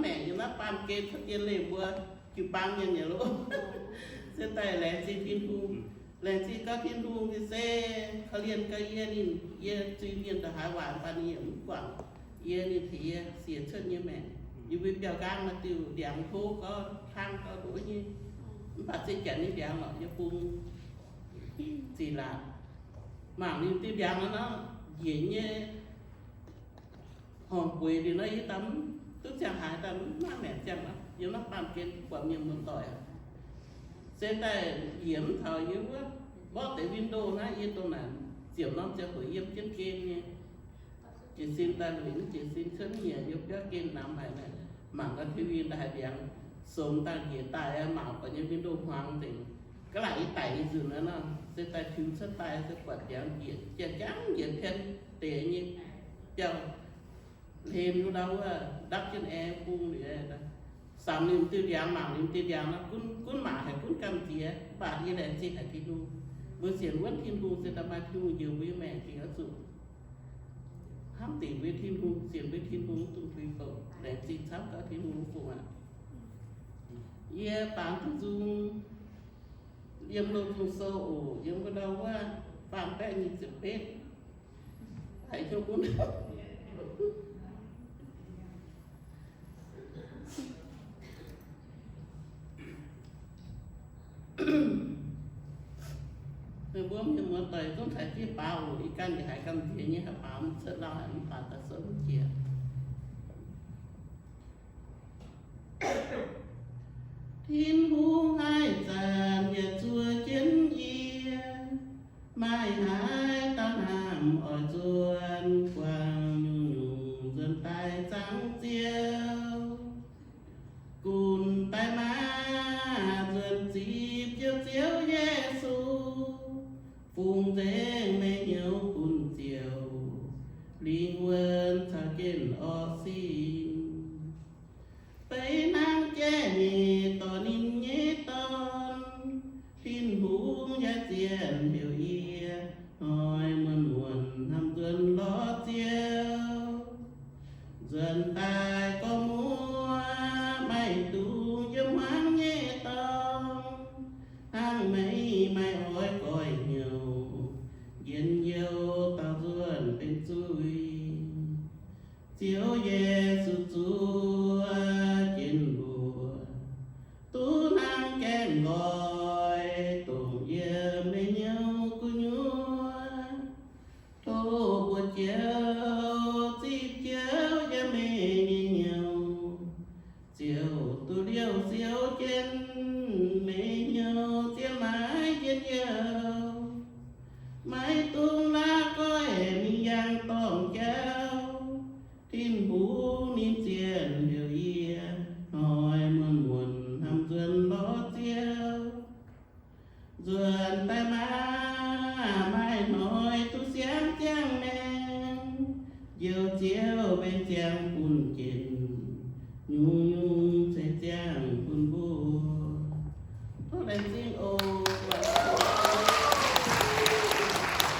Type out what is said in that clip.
maengc yiem naaiv baamh gen cuotv dien leih mbuo jiu-baang mienh nyei loh. Se daaih laengz zingh Tin-Hungh. Laengz zingh gau Tin-Hungh nyei se korv-lienh gau yie ninh, yie zuiz-mienh ndongc haaix waaic mv baac ninh yaac mv guangc yie, ninh tengx yie siec cuotv nyei maengc. Yie mbuo biauv-nqaang maaih diuh ndiangx hlo gau, hlang gau ndoqv nyei. Mv baac se janx nyei ndiangx lorqc, yie bung zic laac. Mangc ninh diuh ndiangx nor, njiec nyei horngc gueix liuz nor, yie daaih duqv ziangh haaix daaih mv maaih maengc ziangh aqv. Yiem naaiv baamh gen buatc mienh muoz-doic aqv. Se daaih njiec mv taux yie wuov, mborqv deix window naaiv, yie dongh naaic ziepc norm ziangh hoc yiem jienv gen nyei. Jiez sin daaih lueic, jiez sin cuotv nyiec yiem biauv gen namx haic naaic, mangc gau T V daaih haiz ndiangx somx dangh njiec daaih, mangc buatc nyei window hmuangx nzengc. Ga'laaic yie daic nyei nzunc naaiv nor, se daaih tiux cuotv daaih se buatc ndiangx njiec, janx jangv njiec pien deix nyei biauv hlen wuov ndau wuov ndapv jienv aengx bung liuz, samx ninh diuh ndiangx, mangc ninh diuh ndiangx nor, gunv, gunv maac haic, gunv gamh nziex, mv baac yie laengz zingh haic Tin-Hungh. Mbuo sienx wuonv Tin-Hungh se daaih maaih Tin-Hungh njoux mbuo nyei maengc gengh oix zuqc hnamv dingc mbuo Tin-Hungh, sienx mbuo Tin-Hungh, mv dungx tuix fouc. Laengz zingh camv gau Tin-Hungh fungc aqv. Yie baamz duqv nzung yiem Loz-Zung Sou oc, yiem wuov ndau wuov faam baeqv nyic ziepc betv. Haiz hnyouv gunv. Meih mbuo mienh muoz-doic zungv caux jienv baaux oc. Ih ganh yaac haiz gamh nziex nyei, haih baaux mv cuotv lauh, haih mv baac daaih sou mv jiex. Tin-Hungh haaix zanc yaac zuov jienv yie, maaih haaix dauh hnamv oix nzuonx guangc, nyungc-nyungc nzuonx daaih zaangc Ziouv. Gunv daaih maah! Nzuonx zipv Ziouv, Ziouv Yesu, fungx nzengc meih hnyouv bun Ziouv, lingh wuonh caux jienv orqv sin. Beiv hnangv jaiv nyeic dorh ninh nyei dorn, Tin-Hungh yaac zien heuc yie, hnoi muonz-muonz hnamv nzuonx lorz Ziouv. Nzuonx daaih gorngv muoqv, maiv dungx yiem hmuangx nyei dorngx, hnangv meih maaih oix goiv hnyouv, njien-youh dauh nzuonx benx zuiz. Ziouv Yesu zuov jienv mbuo, duqv hnangv gaengh nqoi, dongh yiem meih hnyouv gu'nyuoz. Tov mbuox Ziouv, zipv Ziouv yiem meih nyei hnyouv. Ziouv duqv liouh siou jienv meih hnyouv, zien maaiz njien-youh. Maiv dungx la'guaih mingh yangh dorngh jauv. Tin-Hungh ninh zien heuc yie, hnoi muonz-muonz hnamv nzuonx lorz Ziouv. Nzuonx daaih maah! Maaih hnoi duqv siangv ziangh maengx, njoux Ziouv mbenc ziangx bun jiex.